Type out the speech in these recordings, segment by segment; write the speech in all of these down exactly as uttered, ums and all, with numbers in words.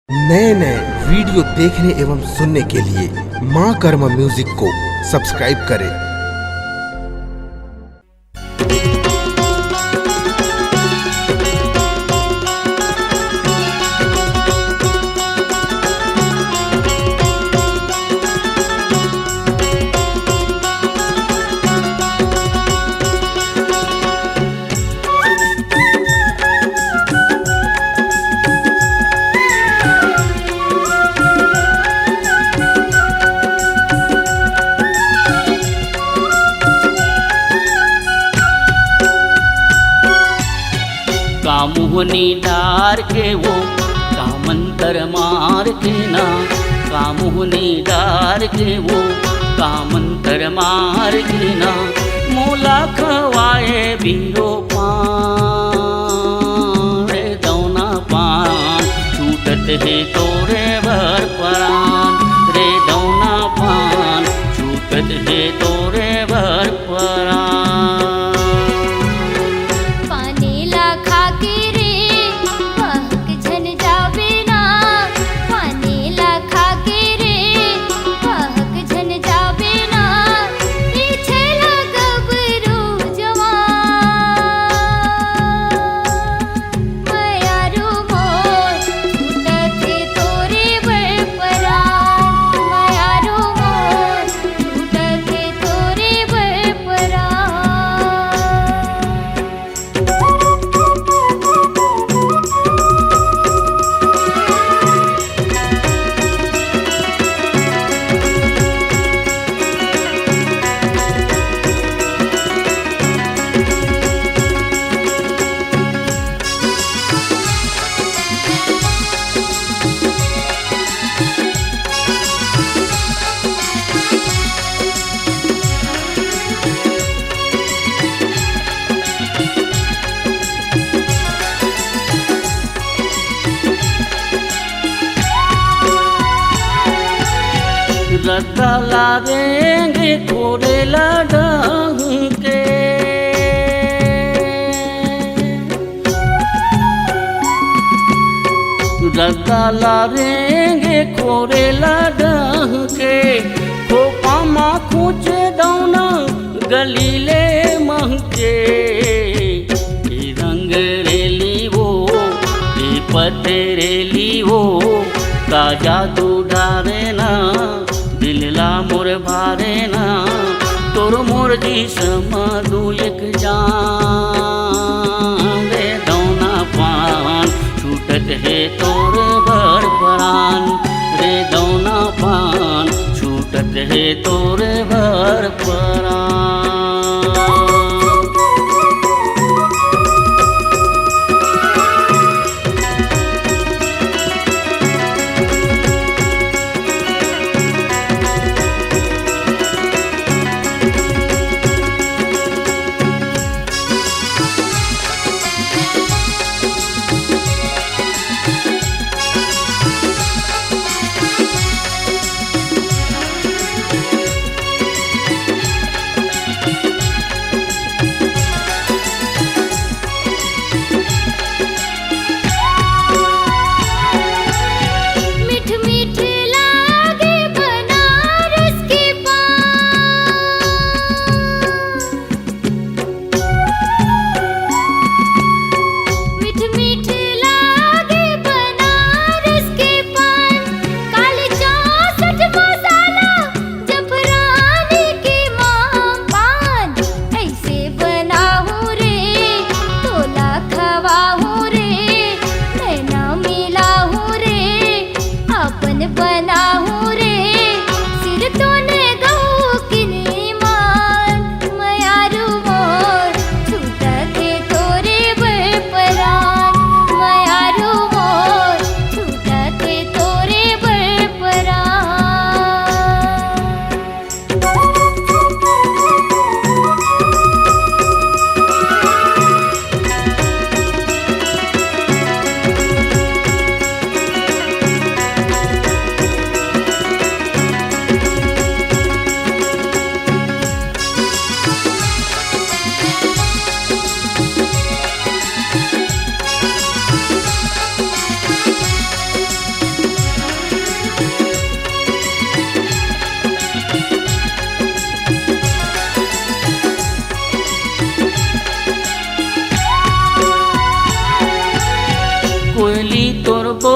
नए नए वीडियो देखने एवं सुनने के लिए माँ कर्मा म्यूजिक को सब्सक्राइब करें। का मुहनी डार के वो, का मंतर मार के ना, का मुहनी डार के वो, का मंतर मार के ना, मोला खवाए बीरो पान, रे दौना पान, छूटत हे तोरे बर परान, रे दौना पान, छूटत हे तोरे बर परान। पानी ला खा के रे, बहक झन जाबे ना। पानी ला खा के रे, बहक झन जाबे ना। पीछे ला गबरू जवान। मयारू मोर, छूटत हे तोरे बर परान। मयारू मोर, छूटत हे तोरे बर परान। रद्दा ला रेंगे कोड़े ला डाहूं के, रद्दा ला रेंगे कोड़े ला डाहूं के, खोपा मा खोचे दौना गली ले महके। ए रंग रेली वो, ए पते रेली वो, का जादू डारे ना, दिल ला मोर भारे ना, तोर मोर जिसम दू एक जान। रे दौना पान, छूटत हे तोर बर परान। रे दौना पान, छूटत हे तोर बर परान।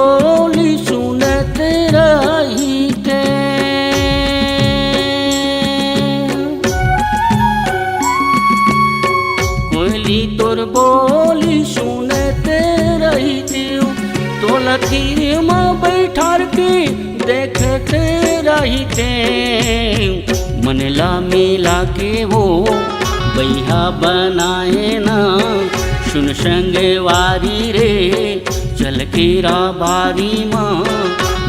बोली सुनत रहिते। कोयली तोर बोली सुनत रहिते, तोला तीर म बैठार के देखत रहिते। मन ला मिला के वो बइहा बनाए ना, सुन संगवारी रे, चल के राबारी म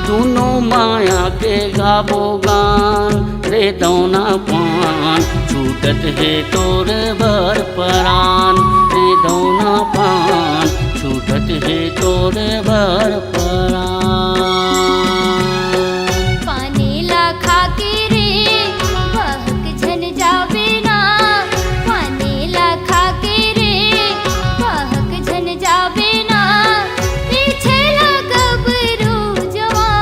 दुनो माया के गाबो गान। रे दौना पान, छूटत हे तोर बर परान। रे दौना पान, छूटत हे तोर बर परान। पानी ला खा के रे, बहक झन जाबे ना। पानी ला खा के रे, बहक झन जाबे ना। पीछे ला गबरू जवान।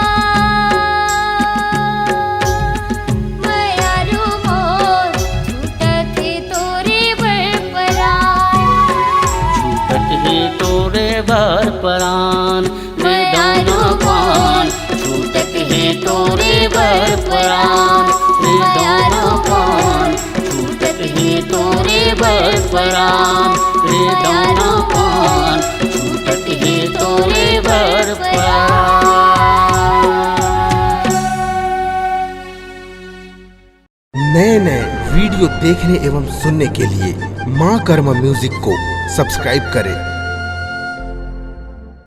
मयारू मोर, छूटत हे तोरे बर परान। छूटत हे तोरे बर परान। रे दौना पान, छूटत हे तोरे बर परान। रे दौना पान, छूटत हे तोरे बर परान। रे दौना पान, छूटत हे तोरे बर परान। नए नए वीडियो देखने एवं सुनने के लिए माँ कर्मा म्यूजिक को सब्सक्राइब करें।